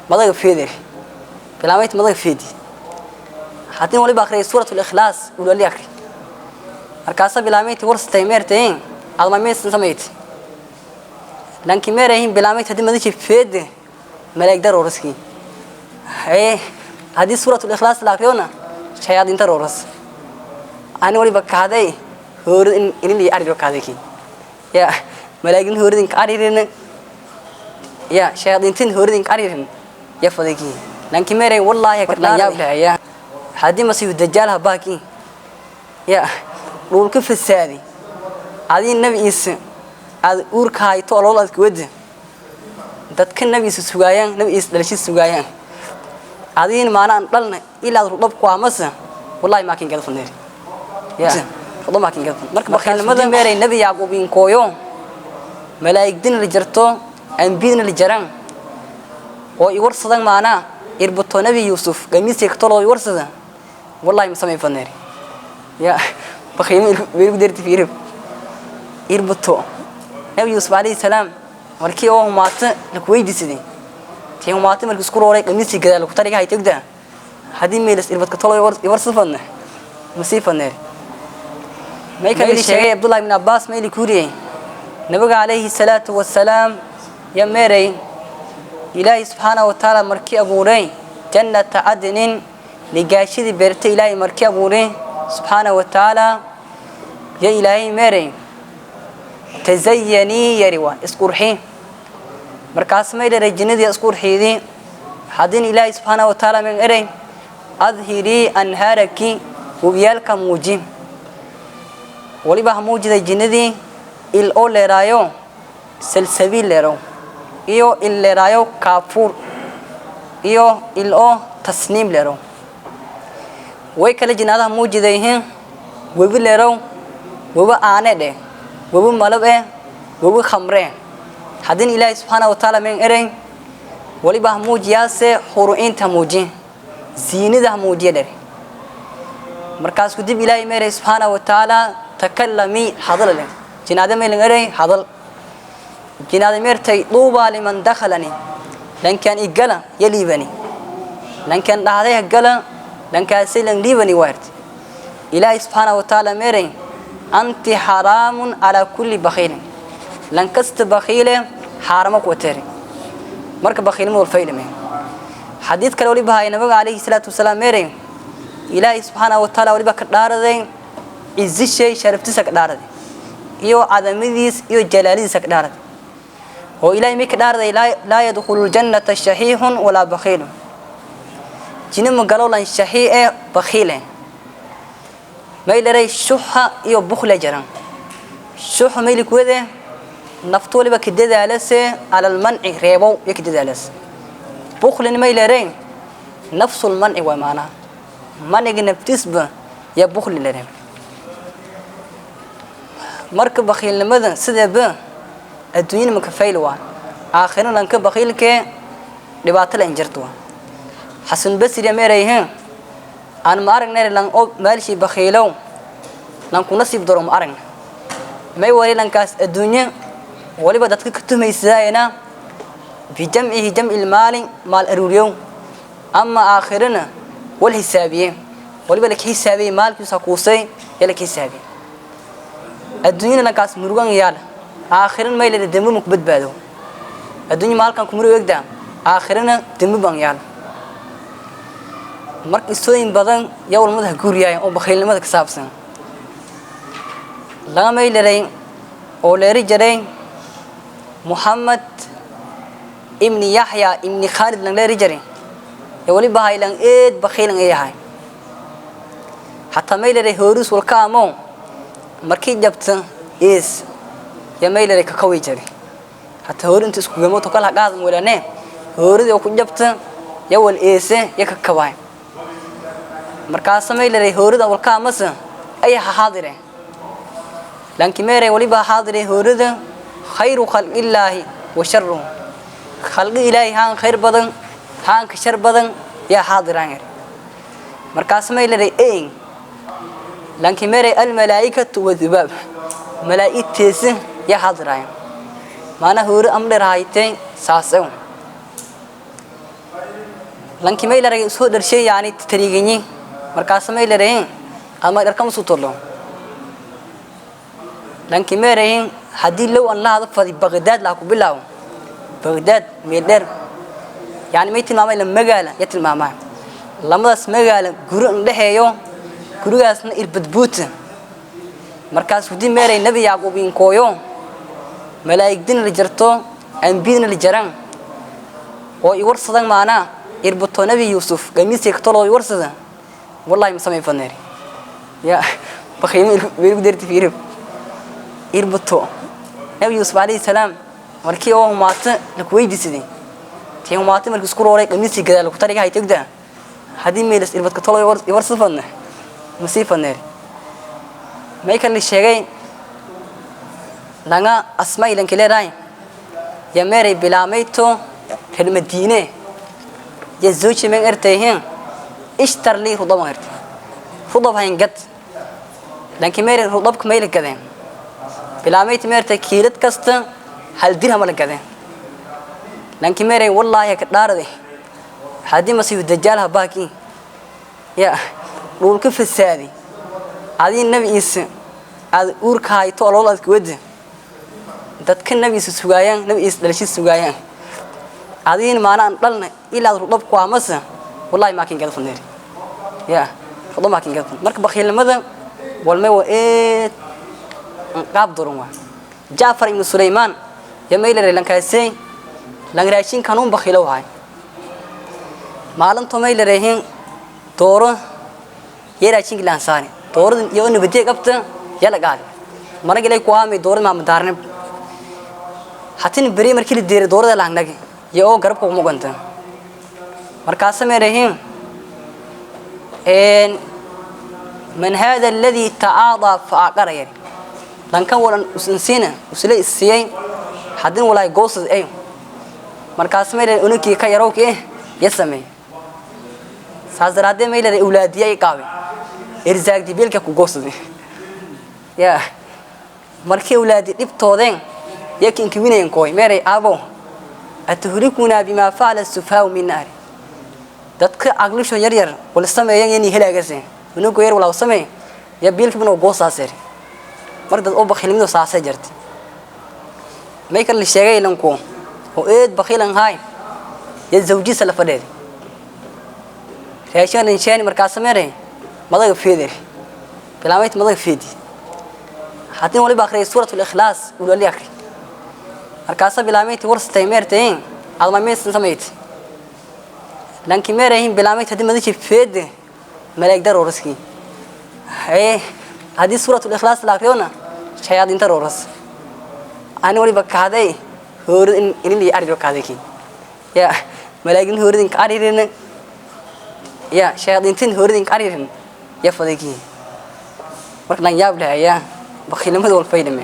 Madaga feeder bilaamayti madaga feedi haddii waliba akhriyay suuratul ikhlaas ulali akhri. Markaasa bilaamayti warsatay meertayin adma meesan samayti lanki meerahin bilaamayti haddii madashi feede malaa'ig darooriski ee haddii suuratul ikhlaas la akhriyona shayaadiin darooras. Ani waliba kahday hoorid in in ariro kahday ki ya malaa'igin hooridin ka aririn ya shayaadiintin hooridin ka aririn ya fadaki lanki meeray wallahi ka yaab ya haddii masiihu dajaal habaki ya dhulka fasaadi adii nabi Ciise aad uurka hayto olool aad kuwada dadka nabi Ciise sugaayaan, nabi Ciise dhalashiisa sugaayaan, adiin maanaan dhalna ilaa rudab ku amasa wallahi ma kin galfaneer ya rudab ma kin galfan. Marka bakhiilnimada meeray nabi Yacquub in kooyo malaa'igdina la jarto ambidina la jaran oo i warsadan maanaa irbato nabi Yuusuf gamiisii ka tolo i warsada wallahi ma samay faneer ya bakhiilnimo weelgu derti fiirib irbato nabi Yuusuf calayhi salaam markii oo humaata la kuweydiisaday tii humaata markii isku rooray gamiisii gadaal ku tariga haytay ogdaa haddii meelas irbad ka tolo i warsad fadna masii faneer. May ka sheegay Abdullah ibn Abbas mayli kuuriyey nabiga calayhi salaatu wasalaam ya meeray Ilaahay subxaanahu wa tacaala markii abuuray jannata cadnin nigaashidii beerta Ilaahay markii abuuray subxaanahu wa tacaala ya Ilaahay meeray tazayanii yari waa isqurxi. Markaas may dheray jinnadii isqurxiidii haddin Ilaahay subxaanahu wa tacaala men eray adhirii anhaaraki webiyaalka muuji. Waliba ha muujiday jinnadii il oo leeraayo salsabiil leerow iyo il leeraayo kaafuur iyo il oo tasniim leerow. Way kala jinaadaha muujidayhin webi leerow, webi aane dheh, webi malab eh, webi khamre. Haddin Ilaahay subxaana wa tacaala men eray waliba ha muujiyaase xuru'inta muuji ziinida ha muujiya dher. Markaas kudib Ilaahay meeray subxaana wa tacaala takallami hadal leh jinaada meelin eray hadal jinaada meertay duubaa liman dakhalani lankaan igala yaliibani lankaan dhahday gala lankaasay lan liibani waart. Ilaahay subxaana wa tacaala meeray anti xaraamun calaa kulli bakhiilin lankasta bakhiile xaaramo ku wateere. Marka bakhiilnimo wal faylime xadiid kale waliba hay nabiga calayhi salaatu wasalaam meeray Ilaahay subxaana wa tacaala waliba ka dhaaraday cizishay sharaftiisa ka dhaaraday iyo cadamadiis iyo jalaalidiisa ka dhaaraday oo Ilaahay may ka dhaaraday laa yadkhulu ljannata shaxiixun walaa bakhiilun jini ma galo lan shaxii ee bakhiile. May dharay shuxa iyo bukhla jaran shuxa mayli kuwade naftu waliba ka dadaalase cala almanci reebow iyo ka dadaalase bukhlin may leerayn nafsul manci waa maanaha maniga naftiisba ya bukhli leerayn. Marka bakhiilnimada sideeba adduunyada maka fayl waa aakhirana lanka bakhiilkee dhibaato la injirto waa. Xasan Basri meerayheen aan ma aragnay lan oo maalshii bakhiilow lan ku nasiib daro ma aragna may wali lankaas adduunyo waliba dadka ka tumaysadayna fi jamcihi jamci lmaali maal aruuriyow ama aakhirana wal xisaabiye waliba laka xisaabiyey maalkiisa kuusay ya laka xisaabiyey adduunyada lankaas murugan yaala aakhiran may leeda dembi ma ku badbaado adduunya maalkan ku murug egdaa aakhirana dembi baan yaala. Marka isooyin badan yaa walmada guuriyaay oo bakhiilnimada ka saabsan laga mayleray oo leeri jaray Muhammad ibni Yaxya ibni Khaalid lang leeri jaray ee waliba haylan eed bakhiilan ay yahay hataa mayleray hoorus walka amo markii jabta is ya mayleray ka kawi jaray hataa hoor inta isku gamo to kala qaad moolane hooridii oo ku jabta ya wal eese ya ka kawaay. Markaas mayleray hoorida walka amase ay xaadire lanki meeray waliba xaadire hoorida khayru khalqillaahi wa sharruhu khalqi Ilaahay haan khayr badan haan ka shar badan yaa xaadiraan yar. Markaas mayleray een lanki meeray al malaa'ikatu wa dhubaab malaa'igtiisa yaa xaadiraan maana hoori amdher haytay saas. Lankii may leeray soo dharshay yaani tariiginyi markaas may leeray ama dharkama soo tolo. Lankii meeray haddii low an la hado fadi Baghdad la ku bilaabo Baghdad meel dheer yaani may tilmaamay la magaala ya tilmaamaa lamadaas magaala guri in dhaxeeyo gurigaasna irbadbuut. Markaas wadi meeray Nabi Yacquub in kooyo malaa'igdina la jarto ambiyadina la jaran oo i warsadan maana irbato Nabi Yuusuf gamiisay ka tolo i warsada wallahi ma samay fadneer ya bakhiimo meel derti fiirib irbato Nabi Yuusuf alayhi salaam markii oo maata la ku weydiisaday tii maata markii isku rooray gamiisii gadaal ku tariga hay tagda hadii meelas irbad ka tolo i warsada fadne ma sii fadneer. May kan la sheegay langa asma ilan kaleeray ya meeray bilaamayto reer Madiine ya zawji men ertayhin ishtar li rudab ert rudab hayn gad lanki meeray rudabka may la gadeen bilaamayt meerta kiilad kasta hal dirham la gadeen lanki meeray wallahi ka dhaarade hadii masiihu dajaal habaaki ya dhulka fasaadi adii Nabi Ciise aad uurka hayto alool aad ku wada dadka Nabi Ciise sugaayaan Nabi Ciise dhalashiisa sugaayaan adiin maana aan dhalna ilaa rudab ku amasa wallahi ma kin gad fadneer ya rudab ma kin gad. Marka bakhiilnimada walmay waa ee qaab duran waa Jaafar ibn Sulaymaan ya meelay lankaasay langraashin kanuun bakhiilo wahay maalinto may leeyihiin dooro yaraashin laansaani doorada iyo nabadye qabta yala qaad marag ilay ku aamay doorada ma madaarne hatin bari markii la deeray doorada laangnagi iyo oo garabka ugu muganta. Markaas may leeyihiin een man hada alladhi ta'ada fa'aqara yari lankan walan usinsiina usla isiyay hadin walay goosad ay. Markaas may leeyihiin unukii ka yarowkii ya sameey saas daraaddeed may leeyihiin awlaadiyay qaabe irzaag dibilka ku goosaday ya markii awlaadi dhibtoodeen yakin kiwinayn kooy meeray aabo atuhlikuna bima fa'ala as-sufaa'u min nar dadka aqlisho yar yar wala sameeyeen inay helaagase unugu yar wala sameey ya biilka bano goosaaseer mar dad oo bakhiilnimadu saasay jirtay may kala sheegay lanku oo eed bakhiilan hay ya zawjiisa la fadheed raashin inshaani markaas sameeyay madaga feedir bilaawayt madaga feedi haddii waliba akhriyay suuratul ikhlaas uu la akhri markaas bilaawayt warsatay meertay adma meesan sameeyay lanki meerahin bilaawayt haddii madaga feed malaa'ig dar oraski ee haddii suuratul ikhlaas la akhriyona shayaadiinta roras ani waliba kaaday hoorid in in ariyo kaaday ki ya malaa'igin hooridin ka aririn ya shayaadiintin hooridin ka aririn ya fadayki. Marka lan yaab leh ayaa bakhiilnimada wal faydame.